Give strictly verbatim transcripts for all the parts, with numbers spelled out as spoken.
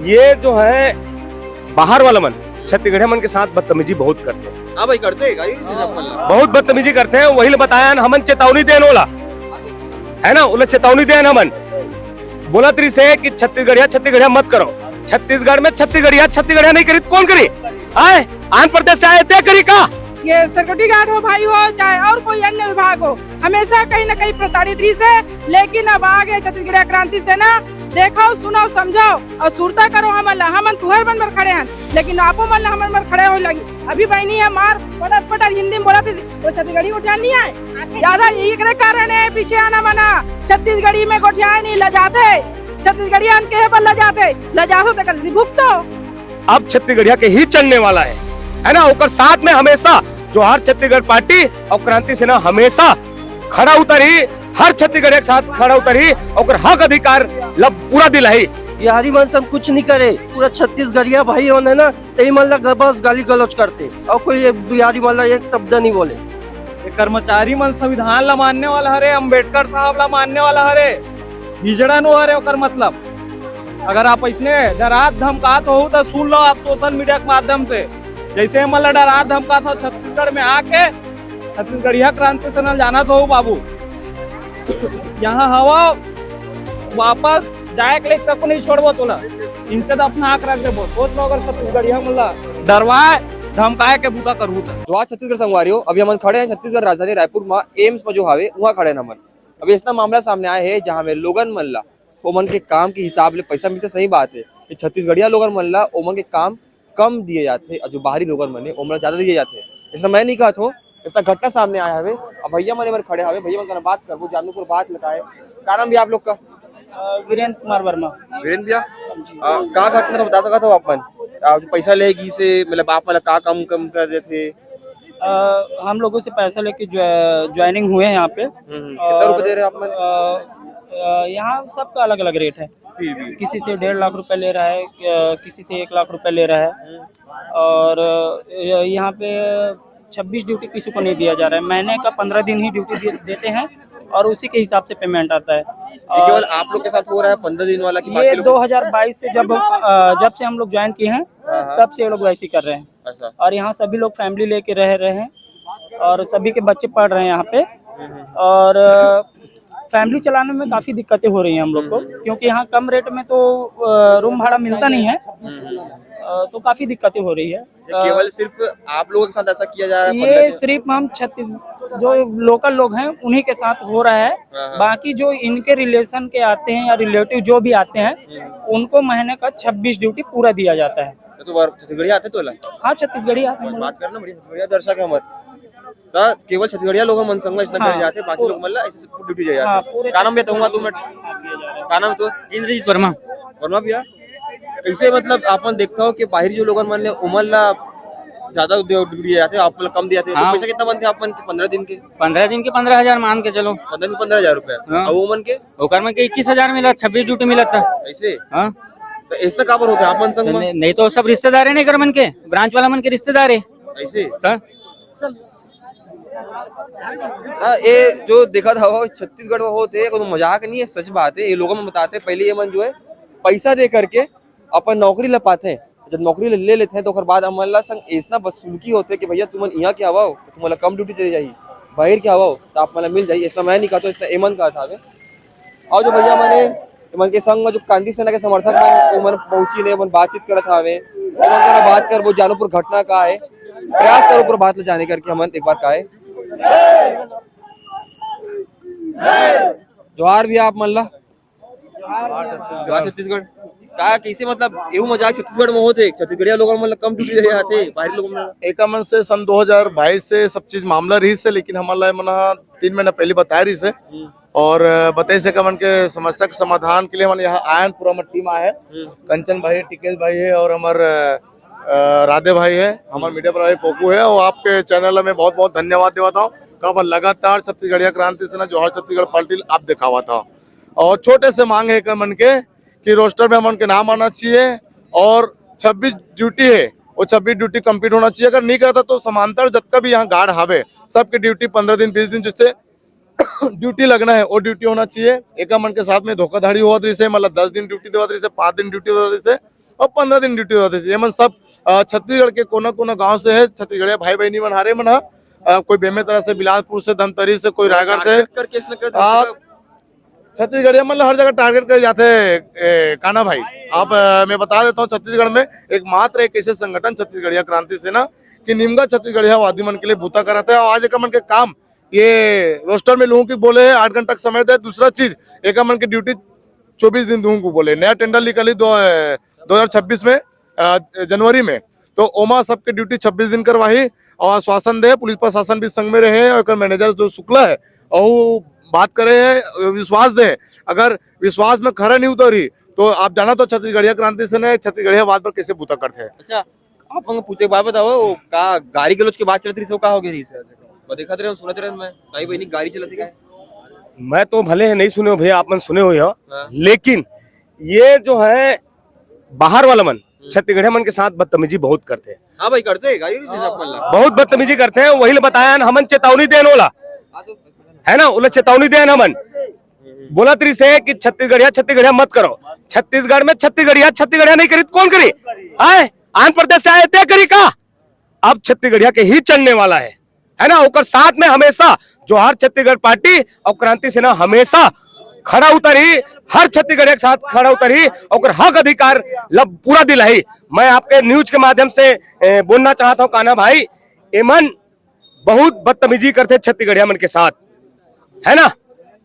ये जो है बाहर वाला मन छत्तीसगढ़िया मन के साथ बदतमीजी बहुत करते हैं। हाँ भाई, करते हैं, गाली नहीं देते अपन ला। बहुत बदतमीजी करते हैं। वही ले बताया ना, हमन चेतावनी देन वाला है ना, उन्हें चेतावनी देन हमन। बोलत रहिस हे कि छत्तीसगढ़िया छत्तीसगढ़िया मत करो। छत्तीसगढ़ में छत्तीसगढ़िया छत्तीसगढ़िया नहीं करी त कौन करी? आए, आंध्र प्रदेश से आए ते करी का? ये सिक्योरिटी गार्ड हो भाई हो, चाहे और कोई अन्य विभाग हो, हमेशा कहीं ना कहीं प्रताड़ित रहिस हे। लेकिन अब आ गए छत्तीसगढ़िया क्रांति सेना। देखो, सुनो, समझो और सुरता करो हमन ला। हमन तुहर मन बर खड़े हन, लेकिन आपो मन ला हमन बर खड़े होए लगी। अभी बहिनी हे हमार पटर पटर हिंदी में बोलत हे, वो छत्तीसगढ़ी गोठियान नहीं आए। ज्यादा एकरे कारण हे पीछे आना मना। छत्तीसगढ़ी में गोठियाए नहीं, लजाथे। छत्तीसगढ़िया मन कहे बर लजाथे, लजाथो तेकर सेती भुगतो। अब छत्तीसगढ़िया के ही चलने वाला है, है ना? ओकर साथ में हमेशा जोहार छत्तीसगढ़ पार्टी और क्रांति सेना हमेशा खड़ा उतरही, हर छत्तीसगढ़िया के साथ खड़ा उतरही, ओकर हक अधिकार ला पूरा दिलाही। बिहारी मन संग कुछ नहीं करे, पूरा छत्तीसगढ़िया भाई होने ना, तेही मन ला ग-, बस गाली गलौज करते, और कोई एक बिहारी मन ला एक शब्द नहीं बोले। ये कर्मचारी मन संविधान ला मानने वाला हरे, अम्बेडकर साहब ला मानने वाला हरे, हिजड़ा नो हरे। ओकर मतलब, अगर आप ऐसने डरात धमकात हो तो सुन लो आप सोशल मीडिया के माध्यम से, जैसे हमन ला डरात धमकात हो छत्तीसगढ़ में आके, छत्तीसगढ़िया क्रांति सेना ल जानत हो बाबू, यहाँ हवा वापस जाए के लिए तक नहीं छोड़बो तोला। इंचद अपना आँख रख देबो। सोच लो अगर छत्तीसगढ़िया मन ला डरवाए धमकाए के बूता करहू त। जोहार छत्तीसगढ़ संगवारी हो, अभी हमन खड़े हैं छत्तीसगढ़ राजधानी रायपुर में, एम्स में जो हावे, वहाँ खड़े हैं हमन। अभी ऐसना मामला सामने आए हे, जहाँ में लोगन मन ला ओमन के काम के हिसाब ले पैसा मिलथे, सही बात हे कि छत्तीसगढ़िया लोगन मन ला ओमन के काम कम दिए जाथे, और जो बाहरी लोगन मन हे, ओमन ला ज्यादा दिए जाथे। ऐसा मैं नहीं कहत हूँ, ऐसा घटना सामने आया हवे। अब भैया मन एमन खड़े हवे, भैया मन करा बात करबो, जानबो पूरा बात ल का हे। का नाम भैया आप लोग का? अ, वीरेंद्र कुमार वर्मा। वीरेंद्र भैया, जी। अ, का घटना तो बता सकत हो आप मन? आप जो पैसा ले गिस हे, मतलब आप मन ला का कम, कम कर देथे? अ, हम लोगों से पैसा लेके ज्वा-, ज्वाइनिंग हुए हैं यहाँ पे। हम्म, हम्म। कितना और, रुपए दे रहे हो आप मन? अ, अ, यहाँ सबका अलग-अलग रेट है। फिर भी। किसी से डेढ़ लाख रुपए ले रहा है, अ, किसी से एक लाख रुपए ले रहा है। हम्म। और, अ, यहाँ पे छब्बीस ड्यूटी किसी को नहीं दिया जा रहा है, महीने का पन्द्रह दिन ही ड्यूटी दे-, देते हैं और उसी के हिसाब से पेमेंट आता है। ये केवल और आप लोग के साथ हो रहा है पन्द्रह दिन वाला कि ये बाकी लोग? दो हज़ार बाईस से जब, अ, जब से हम लोग ज्वाइन किए हैं, हाँ, हाँ। तब से ये लोग वैसे ही कर रहे हैं। अच्छा। और यहाँ सभी लोग फैमिली लेके रह रहे हैं और सभी के बच्चे पढ़ रहे हैं यहाँ पे। हम्म, हम्म। और, अ, फैमिली चलाने में काफ़ी दिक्कतें हो रही हैं हम लोग को, हम्म, हम्म। क्योंकि यहाँ कम रेट में तो, अ, रूम भाड़ा मिलता नहीं है। हम्म, हम्म। अ, तो काफ़ी दिक्कतें हो रही है। ये अ, केवल सिर्फ आप लोगों के साथ ऐसा किया जा रहा है ये पन्द्रह दिन? सिर्फ हम छत्तीस, जो लोकल लोग हैं, उन्हीं के साथ हो रहा है। हाँ, हाँ। बाकी जो इनके रिलेशन के आते हैं या रिलेटिव जो भी आते हैं, हम्म। उनको महीने का छब्बीस ड्यूटी पूरा दिया जाता है। ये तो बार छत्तीसगढ़िया आते तो ला? हाँ, छत्तीसगढ़िया आते हैं। बात करना बढ़िया, छत्तीसगढ़िया दर्शक है हमारे। त केवल छत्तीसगढ़िया लोग मन संग अइसना हाँ, करे जाथे, बाकी पूरा लोग मन ला ऐसे पूरा ड्यूटी जाए जाथे। हाँ, पूरे का नाम भैया, तुम, तुम, का नाम तो? इंद्रजीत वर्मा। वर्मा भैया, कैसे मतलब आप मन देखता हो कि बाहरी जो लोगन मन ले, उमन ला ज्यादा दे-, ड्यूटी जाथे, आप मन ला कम दिया थे? तो हाँ। पैसा कितना बनते आप मन के पन्द्रह दिन के? पन्द्रह दिन के पन्द्रह हज़ार मान के चलो। पन्द्रह दिन पन्द्रह हज़ार रुपया। हाँ। और उमन के? ओकर में के इक्कीस हज़ार मिलत, छब्बीस ड्यूटी मिलत था। ऐसे? हाँ। तो ऐसा काबर होता है आप मन संग तो में? नहीं, नहीं तो सब रिश्तेदार है ना, एकर मन के, ब्रांच वाला मन के रिश्तेदार है। ऐसे? हाँ। हाँ, ये जो देखत हवो छत्तीसगढ़ में होत हे, कोनो मजाक नहीं है, सच बात है। ये लोगों में बताते, पहले ये मन जो है पैसा दे करके अपन नौकरी ला पाते हैं, जब नौकरी ले, ले लेते हैं तो ओकर बाद हमन ला संग ऐसना बदसलूकी होते कि भैया तुमन यहाँ के हवो, तुमन ला कम ड्यूटी दे जाही, बाहर के हवो तो आप मन ला मिल जाही। ऐसा मैं नहीं कहता, ऐसा एमन कहत हवे। और जो भैया मन हे, एमन के संग में जो क्रांति सेना के समर्थक मन, वो मन पहुंची ने, मन बातचीत करत हवे। एमन करा बात करबो, जानो पूरा घटना का है, प्रयास करो पूरा बात ले जाने करके हमन एक बार का है। जोहार भैया आप मन ला। जोहार छत्तीसगढ़। का कैसे मतलब एहू मजाक छत्तीसगढ़ में होते, छत्तीसगढ़िया लोग मन ला कम ड्यूटी दे जाते, बाहरी लोग मन ला? एकर मन से सन दो हज़ार बाईस से सब चीज मामला रहिस हे, लेकिन हमन ला मन ह तीन महीना पहले बताए रहिस हे। हम्म। और, अ, बताइस हे कि हमन के समस्या के समाधान के लिए हमन यहाँ आए हन, पूरा हमर टीम आए हे। हम्म। कंचन भाई, टिकेश भाई हे और हमर, अ, अ, राधे भाई हे, हमर हम्म। मीडिया पर भाई पोकू हे। और आपके चैनल में बहुत बहुत धन्यवाद देवत हूँ, का अपन लगातार छत्तीसगढ़िया क्रांति सेना जोहार छत्तीसगढ़ पार्टी आप दिखावत हूँ। और छोटे से मांग हे एकर मन के कि रोस्टर में हमन के नाम आना चाहिए और छब्बीस ड्यूटी हे, वो छब्बीस ड्यूटी कंप्लीट होना चाहिए। अगर नहीं करता तो समांतर जतका भी यहाँ गार्ड हावे, सबके ड्यूटी पन्द्रह दिन, बीस दिन, जिससे ड्यूटी लगना है, वो ड्यूटी होना चाहिए। एकर मन के साथ में धोखाधड़ी होवत रहिस हे, मतलब दस दिन ड्यूटी देवत रहिस हे, पाँच दिन ड्यूटी देवत रहिस हे, और पंद्रह दिन ड्यूटी होथे। ये मन सब अ, छत्तीसगढ़ के कोना कोना गांव से है, छत्तीसगढ़िया भाई बहनी मन हारे मन ह। अ, कोई बेमेतरा से, बिलासपुर से, धमतरी से, कोई रायगढ़ से। टारगेट करके इसने कर आ, दिया। छत्तीसगढ़िया मन ल हर जगह टारगेट करे जाथे। ए, काना भाई, आप, अ, मैं बता देता हूँ, छत्तीसगढ़ में एकमात्र एक ऐसे संगठन छत्तीसगढ़िया क्रांति सेना कि निमगा छत्तीसगढ़िया आदमी मन के लिए बूता करत है। और आज एक मन के काम ये रोस्टर में लोगों की बोले है, आठ घंटा का समय दे। दूसरा चीज, एक मन की ड्यूटी चौबीस दिन दूंगा बोले, नया टेंडर निकली दो, अ, दो हज़ार छब्बीस में, अ, जनवरी में। तो ओमा सबके ड्यूटी छब्बीस दिन करवाही और आश्वासन दे, पुलिस प्रशासन भी संग में रहे और एकर मैनेजर जो शुक्ला है और वो बात करे है, विश्वास दे। अगर विश्वास में खरा नहीं उतरी तो आप जाना तो छत्तीसगढ़िया क्रांति सेना, छत्तीसगढ़िया बात पर कैसे बूता करते हैं। अच्छा, आप हमको पूछे एक बात बताओ, वो का गारी गलौज के बात चलत रही, सो का हो गया रही सर? मैं देखत रहे, सुनत रहे मैं, ताई बहनी गारी चलत रही। मैं तो भले नहीं सुने हो भैया, आप मन सुने हुए हो, हाँ। लेकिन ये जो है बाहर वाला मन, हम्म। छत्तीसगढ़िया मन के साथ बदतमीजी बहुत करते हैं। हाँ भाई, करते हैं, गारी नहीं देते अपन ला। बहुत बदतमीजी करते हैं, वही ले बताया ना, हमन चेतावनी देन ओला, हाँ तो है ना, ओला चेतावनी देन हमन। बोलत रही से कि छत्तीसगढ़िया, छत्तीसगढ़िया मत करो। छत्तीसगढ़ में छत्तीसगढ़िया, छत्तीसगढ़िया नहीं करी तो कौन करी? आए, आंध्र प्रदेश से आए ते करी का? अब छत्तीसगढ़िया के ही चलने वाला है, है ना? ओकर साथ में हमेशा जोहार छत्तीसगढ़ पार्टी और क्रांति सेना हमेशा खड़ा उतरही, हर छत्तीसगढ़िया के साथ खड़ा उतरही, ओकर हक अधिकार लब पूरा दिलाही। मैं आपके न्यूज के माध्यम से, ए, बोलना चाहता हूँ कान्हा भाई, एमन बहुत बदतमीजी करथे छत्तीसगढ़िया मन के साथ, है ना?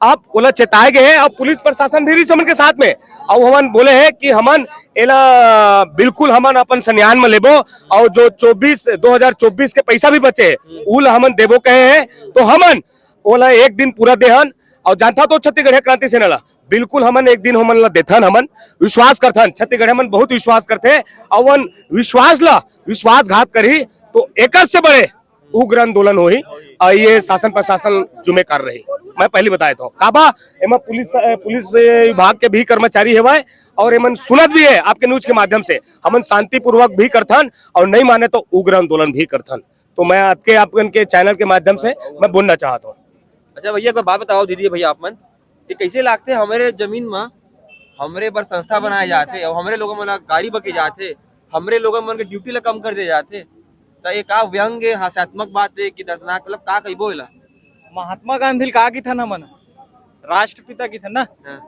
अब ओला चेताए गए हैं, अब पुलिस प्रशासन भी रही हमन के साथ में, और हमन बोले हैं कि हमन एला बिल्कुल हमन अपन संज्ञान में लेबो, और जो चौबीस, दो हज़ार चौबीस के पैसा भी बचे हैं, उ ला हमन देबो कहे हैं। तो हमन ओला एक दिन पूरा देहन, और जानता तो छत्तीसगढ़िया क्रांति सेना ला, बिल्कुल हमन एक दिन हमन ला देथन, हमन विश्वास करथन, छत्तीसगढ़िया मन बहुत विश्वास करथे, और वन विश्वास ला विश्वासघात करही तो एकर से बड़े उग्र आंदोलन होही और ये शासन प्रशासन जुम्मेदार रही। मैं पहले बताए तो काबा एमा पुलिस, अ, पुलिस विभाग के भी कर्मचारी हेवय और एमन सुनत भी है आपके न्यूज के माध्यम से। हमन शांतिपूर्वक भी करथन और नहीं माने तो उग्र आंदोलन भी करथन। तो मैं आपके, आपके चैनल के माध्यम से मैं बोलना चाहता हूँ। अच्छा भैया, कोई बात बताओ दीदी भैया आप मन, ये कैसे लागथे हमरे जमीन म हमरे बर संस्था बनाए जाथे और हमरे लोगन मन ला गारी बके जाथे, हमरे लोगन मन के ड्यूटी ला कम कर दे जाथे, त ये का व्यंग ए, हास्यात्मक बात ए कि दर्दनाक, मतलब का कहिबो एला? महात्मा गांधी ल का किथन हमन? राष्ट्रपिता किथन ना। हाँ।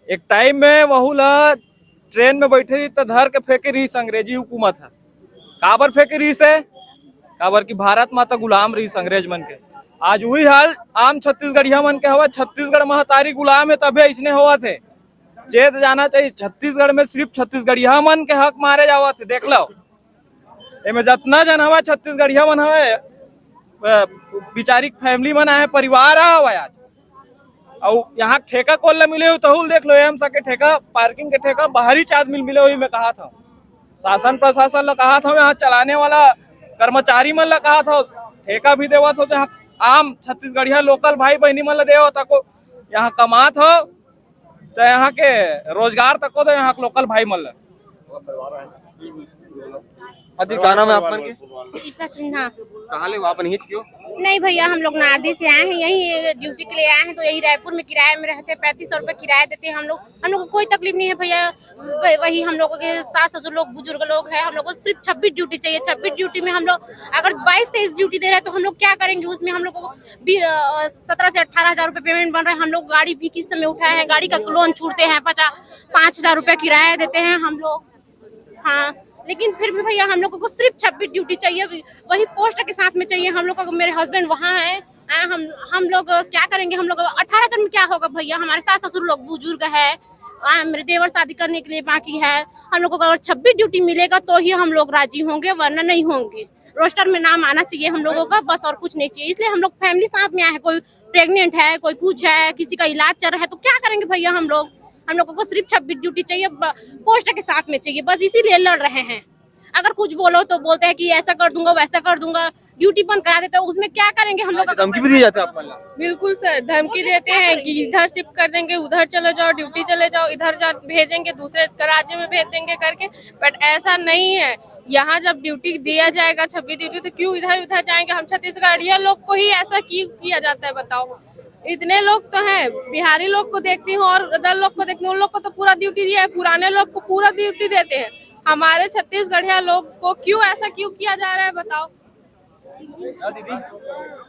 एक टाइम में वहू ला ट्रेन में बैठे रही त धर के फेंके रही अंग्रेजी हुकूमत ह। काबर फेंके रही से? काबर कि भारत माता गुलाम रही अंग्रेज मन के। आज वही हाल आम छत्तीसगढ़िया मन के हवा। छत्तीसगढ़ महतारी गुलाम है तभे ऐसने होवत है। चेत जाना चाहिए, छत्तीसगढ़ में सिर्फ छत्तीसगढ़िया मन के हक मारे जावत है। देख लो, एमे जतना जन हवा छत्तीसगढ़िया मन हवे, अ, बिचारी फैमिली मन आहे, परिवार हवे आज। अउ यहाँ ठेका कोन ल मिले हो, तहू ल देख लो, एम सके ठेका, पार्किंग के ठेका बाहरी च आदमी ल मिले होही। मैं कहा था शासन प्रशासन ल, कहा था यहाँ चलाने वाला कर्मचारी मन ल, कहा था ठेका भी देवत हो तो यहाँ आम छत्तीसगढ़िया लोकल भाई बहनी मन ल देवत हो, यहाँ कमात हो तो यहाँ के रोजगार तको तो यहाँ के लोकल भाई मन ल। हाँ दीदी, का नाम है आप मन के? ईशा सिन्हा। कहाँ ले हो आप मन, हिच क्यों? नहीं भैया, हम लोग नारदी से आए हैं, यही ड्यूटी के लिए आए हैं, तो यही रायपुर में किराए में रहते हैं, पैंतीस सौ रुपये किराया देते हैं हम लोग। हम लोग को कोई तकलीफ नहीं है भैया, व-, वही हम लोगों के सास ससुर लोग, बुजुर्ग लोग हैं, हम लोग को सिर्फ छब्बीस ड्यूटी चाहिए। छब्बीस ड्यूटी में हम लोग अगर बाईस तेईस ड्यूटी दे रहे हैं तो हम लोग क्या करेंगे? उसमें हम लोग को भी, अ, सत्रह से अठारह हज़ार रुपये पेमेंट बन रहा है। हम लोग गाड़ी भी किस्त में उठाए हैं, गाड़ी का लोन छूटते हैं, पचास, पाँच हज़ार रुपये किराया देते हैं हम लोग। हाँ, लेकिन फिर भी भैया हम लोगों को सिर्फ छब्बीस ड्यूटी चाहिए, वही पोस्ट के साथ में चाहिए हम लोग को। मेरे हस्बैंड वहाँ है, आ, हम हम लोग क्या करेंगे? हम लोग अठारह हज़ार में क्या होगा भैया? हमारे सास ससुर लोग बुजुर्ग है, आ, मेरे देवर शादी करने के लिए बाकी है। हम लोगों को अगर छब्बीस ड्यूटी मिलेगा तो ही हम लोग राजी होंगे, वरना नहीं होंगे। रोस्टर में नाम आना चाहिए हम लोगों का, बस और कुछ नहीं चाहिए। इसलिए हम लोग फैमिली साथ में आए हैं, कोई प्रेग्नेंट है, कोई कुछ है, किसी का इलाज चल रहा है, तो क्या करेंगे भैया हम लोग? हम लोगों को सिर्फ छब्बीस ड्यूटी चाहिए, ब-, पोस्ट के साथ में चाहिए, बस इसीलिए लड़ रहे हैं। अगर कुछ बोलो तो बोलते हैं कि ऐसा कर दूंगा, वैसा कर दूंगा, ड्यूटी बंद करा देते हैं, उसमें क्या करेंगे हम लोग? अच्छा, धमकी भी दी जाती है आप मतलब? बिल्कुल सर, धमकी देते हैं कि इधर शिफ्ट कर देंगे, उधर चले जाओ, ड्यूटी चले जाओ, इधर जा भेजेंगे, दूसरे राज्य में भेज देंगे करके। बट ऐसा नहीं है, यहाँ जब ड्यूटी दिया जाएगा, छब्बीस ड्यूटी, तो क्यों इधर उधर जाएंगे? हम छत्तीसगढ़िया लोग को ही ऐसा क्यों किया जाता है, बताओ? इतने लोग तो हैं, बिहारी लोग को देखती हूँ और अदर लोग को देखती हूँ, उन लोग को तो पूरा ड्यूटी दिया है, पुराने लोग को पूरा ड्यूटी देते हैं। हमारे छत्तीसगढ़िया लोग को क्यों, ऐसा क्यों किया जा रहा है, बताओ।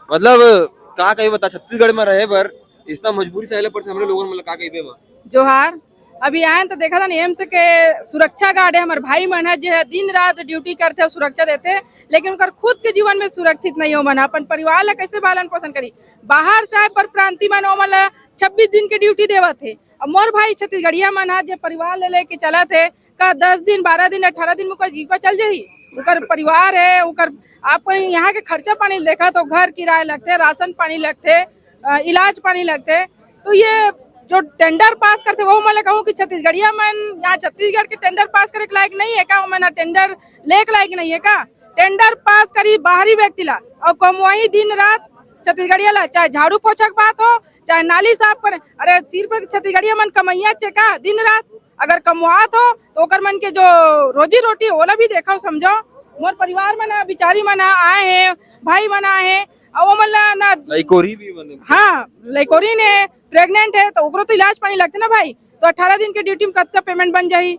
मतलब का कही बता, छत्तीसगढ़ में रहे बर इतना मजबूरी से आए ला पड़थे हमरे लोगन मन ला, का कहिबे बा? जोहार। अभी आए तो देखा था एम्स के सुरक्षा गार्ड है, हमारे भाई मन है, जो है दिन रात ड्यूटी करते हैं, सुरक्षा देते हैं, लेकिन उनकर खुद के जीवन में सुरक्षित नहीं हो मन, अपन परिवार ला कैसे पालन पोषण करी? बाहर से आए पर प्रांति मन ओमन ला छब्बीस दिन के ड्यूटी देवत है। अब मोर भाई छत्तीसगढ़िया मन है, जो परिवार ले लेके चलत है, का दस दिन, बारह दिन, अठारह दिन में ओकर जीवा चल जाही? ओकर परिवार है, ओकर आप यहाँ के खर्चा पानी देखा तो घर किराया लगते, राशन पानी लगते, अ, इलाज पानी लगते। तो ये जो टेंडर पास करते, वो मैं कहूँ कि छत्तीसगढ़िया मन यहाँ छत्तीसगढ़ के टेंडर पास करे के लायक नहीं है का? वो मन टेंडर ले के लायक नहीं है का? टेंडर पास करी बाहरी व्यक्ति ला और कमवाही दिन रात छत्तीसगढ़िया ला, चाहे झाड़ू पोछा के बात हो, चाहे नाली साफ करे। अरे सिर्फ छत्तीसगढ़िया मन कमैया चे का दिन रात? अगर कमवात हो तो ओकर मन के जो रोजी रोटी ओला भी देखो समझो। मोर परिवार मन ह, बिचारी मन ह आए हैं, भाई मन आए हैं, और वो मन ला ना लइकोरी भी बने। हाँ, लइकोरी ने प्रेग्नेंट है तो ओकरो तो इलाज पानी लगते ना भाई। तो अठारह दिन के ड्यूटी में कतका पेमेंट बन जाही?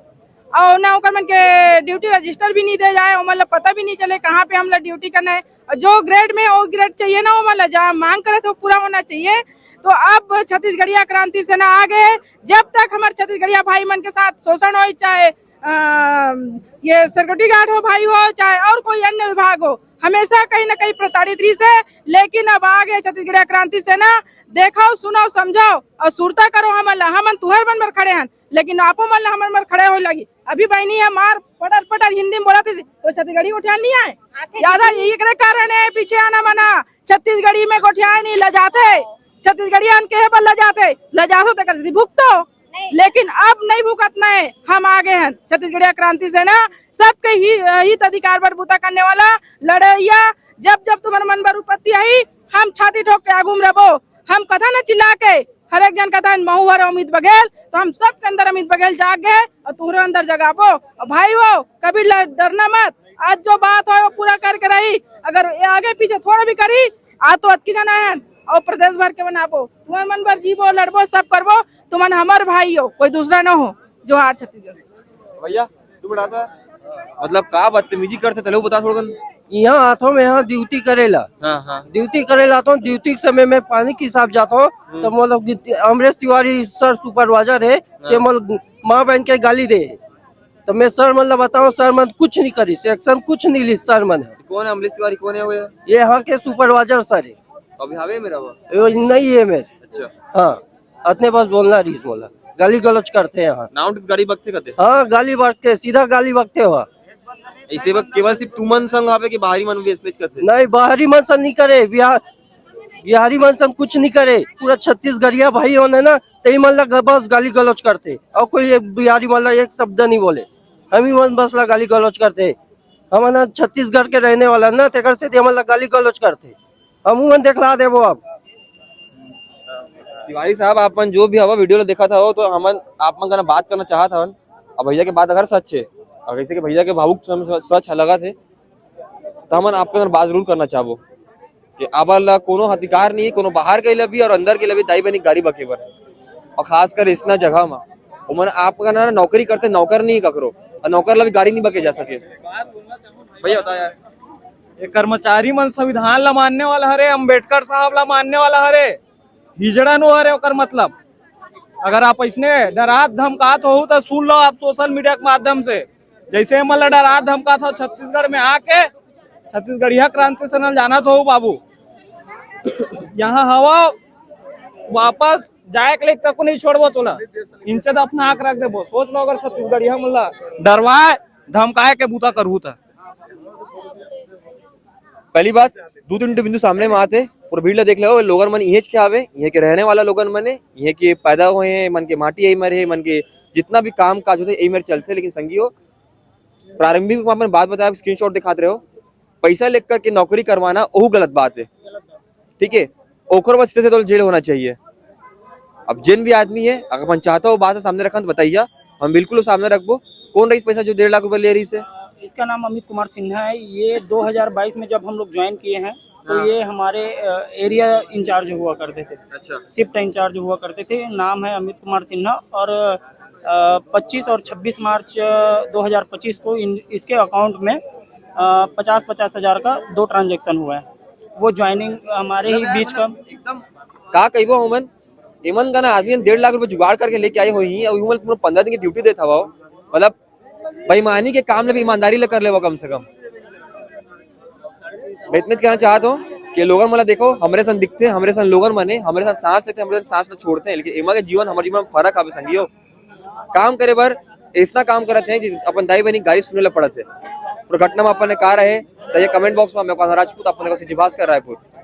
और ना ओकर मन के ड्यूटी रजिस्टर भी नहीं दे जाए, ओमन ला पता भी नहीं चले कहाँ पे हम ला ड्यूटी करना है। और जो ग्रेड में वो ग्रेड चाहिए ना, ओमन ला जहाँ मांग करे तो पूरा होना चाहिए। तो अब छत्तीसगढ़िया क्रांति सेना आ गए। जब तक हमारे छत्तीसगढ़िया भाई मन के साथ शोषण हो, चाहे अ, ये सिक्योरिटी गार्ड हो भाई हो, चाहे और कोई अन्य विभाग हो, हमेशा कहीं ना कहीं प्रताड़ित रही से। लेकिन अब आ गए छत्तीसगढ़िया क्रांति सेना। देखो, सुनो, समझो और सुरता करो हमन ला। हमन तुहर मन बर खड़े हन, लेकिन आपो मन ला हमन बर खड़े हो लगी। अभी बहनी है मार पटर पटर हिंदी में बोला थी तो छत्तीसगढ़ी गोठियान नहीं आए। ज्यादा यही एकरे कारण है पीछे आना मना। छत्तीसगढ़ी में गोठियाए नहीं लजाते, छत्तीसगढ़िया के बर लजाते, लजाते तो कर भुगतो। लेकिन अब नहीं भुगतना है, हम आ गए हैं छत्तीसगढ़िया क्रांति सेना। सबके ही हित अधिकार पर बूता करने वाला लड़ैया। जब जब तुम्हारे मन पर उपत्ति आई, हम छाती ठोक के आगू में रहो। हम कथा न चिल्ला के हर एक जन कथा महू हर अमित बघेल, तो हम सब के अंदर अमित बघेल जाग गए और तुम्हारे अंदर जगाबो। और भाई हो, कभी ल- डरना मत। आज जो बात हो वो पूरा करके रही। अगर ये आगे पीछे थोड़ा भी करी, आज तो अतकी जना है और प्रदेश भर के बनाबो। तुम्हारे मन पर जीबो, लड़बो, सब करबो। तुमन हमर भाई हो, कोई दूसरा न हो। जोहार छत्तीसगढ़। भैया तू बता, मतलब का बदतमीजी करते, चलो बता थोड़ा। यहाँ आता हूँ मैं यहाँ ड्यूटी करेला। हाँ हाँ। ड्यूटी करेला आता हूँ, ड्यूटी के समय में पानी के हिसाब जाता हूँ। तो मतलब अमरीश तिवारी सर सुपरवाइजर है, ये मतलब माँ बहन के गाली दे। तो मैं सर मतलब बताऊँ, सर मन कुछ नहीं करी, एक्शन कुछ नहीं ली सर मन। कौन है अमरीश तिवारी, कौन है वो? ये यहाँ के सुपरवाइजर सर है। अभी हवे मेरा वो? वो नहीं है मेरे। अच्छा। हाँ, अतने बस बोलना रहीस मोला। गाली गलौज करते हैं यहाँ। नाउट गाड़ी बकते करते। हाँ, गाली बकते, सीधा गाली बकते हो। ऐसे वक्त केवल सिर्फ तुमन संग आवे कि बाहरी मन भी ऐसने करते? नहीं, बाहरी मन संग नहीं करे, बिहार बिहारी मन संग कुछ नहीं करे। पूरा छत्तीसगढ़िया भाई होने ना, तेही मन ला बस गाली गलौज करते और कोई एक बिहारी मन ला एक शब्द नहीं बोले। हम ही मन बस ला गाली गलौज करते। हम ना छत्तीसगढ़ के रहने वाला ना, तेकर से हमन ला गाली गलौज करते। हम मन देखला देबो अब। तिवारी साहब, आप मन जो भी हवा वीडियो ला देखा था हो, तो हमन आप मन करना बात करना चाहत हवन। अब भैया के बात अगर सच है, अगर जैसे कि भैया के भावुक सम- सच है, लगा थे, तो हमन आप मन बात जरूर करना चाहबो कि आबर ला कोनो अधिकार नहीं है, कोनो बाहर के ला भी और अंदर के ला भी दाई बहनी गाड़ी बके बर, और खासकर इसना जगह में ओमन आप ना नौकरी करते, नौकर नहीं ककरो, और नौकर ला भी गाड़ी नहीं बके जा सके। भैया बता यार। ये कर्मचारी मन संविधान ला मानने वाला हरे, अम्बेडकर साहब ला मानने वाला हरे, हिजड़ा नो हरे। ओकर मतलब अगर आप ऐसने डरात धमकात हो तो सुन लो आप सोशल मीडिया के माध्यम से, जैसे मन ला डरात धमकात हो छत्तीसगढ़ में आके, छत्तीसगढ़िया क्रांति सेना जाना तो हो बाबू, यहाँ हवा वापस जाए के लिए तक नहीं छोड़बो तोला, इंच दफना आके रख देबो। सोच लो अगर छत्तीसगढ़िया मन ला डरवाए धमकाए के बूता करहू त। पहली बात, दू तीन ठो बिंदु सामने में आते, पूरा भीड़ ला देख लेवो, लोगन मन इहेच के आवे, इहे के रहने वाला लोगन मन हे, इहे के पैदा होए हैं, मन के माटी यही मरे है, मन के जितना भी काम काज होते यही मेरे चलते। लेकिन संगियो, प्रारंभिक में अपन बात बताया, स्क्रीनशॉट दिखाते रहो, पैसा लेकर के नौकरी करवाना वो गलत बात है, ठीक है, ओकर बाद सीधे सीधे जेल होना चाहिए। अब जिन भी आदमी है, अगर अपन चाहता हो बात सामने रखा तो बताइए, हम बिल्कुल सामने रखबो। कौन रईस पैसा जो डेढ़ लाख रुपए ले रही से? इसका नाम अमित कुमार सिन्हा है। ये दो हज़ार बाईस में जब हम लोग ज्वाइन किए हैं तो ये हमारे एरिया इंचार्ज हुआ करते थे। अच्छा। शिफ्ट इंचार्ज हुआ करते थे। नाम है अमित कुमार सिन्हा। और पच्चीस और छब्बीस मार्च दो हज़ार पच्चीस को इन इसके अकाउंट में पचास पचास हज़ार का दो ट्रांजैक्शन हुआ है। वो ज्वाइनिंग हमारे ही बीच का। एकदम का कहिबो हमन, इमन का ना आदमी डेढ़ लाख रुपए जुगाड़ करके लेके आए हुए ही, और इमन पूरा पंद्रह दिन की ड्यूटी देता हुआ, मतलब बेईमानी के काम में भी ईमानदारी ले कर लेवा कम से कम। मैं इतने कहना चाहता हूँ कि लोगन मन ला देखो, हमरे सन दिखते हैं, हमरे सन लोगन मने, हमरे सन सांस लेते हैं, हमरे सन सांस ला छोड़ते हैं, लेकिन एमा के जीवन, हमारे जीवन में फर्क आवे संगियो। काम करे बर ऐसना काम करत हैं, अपन दाई बहिनी गारी सुने ला पड़त है। पूरा घटना में अपन ने का रहे, तो ये कमेंट बॉक्स में मैं कौन राजपूत, अपन ने कौन सी भास्कर रायपुर।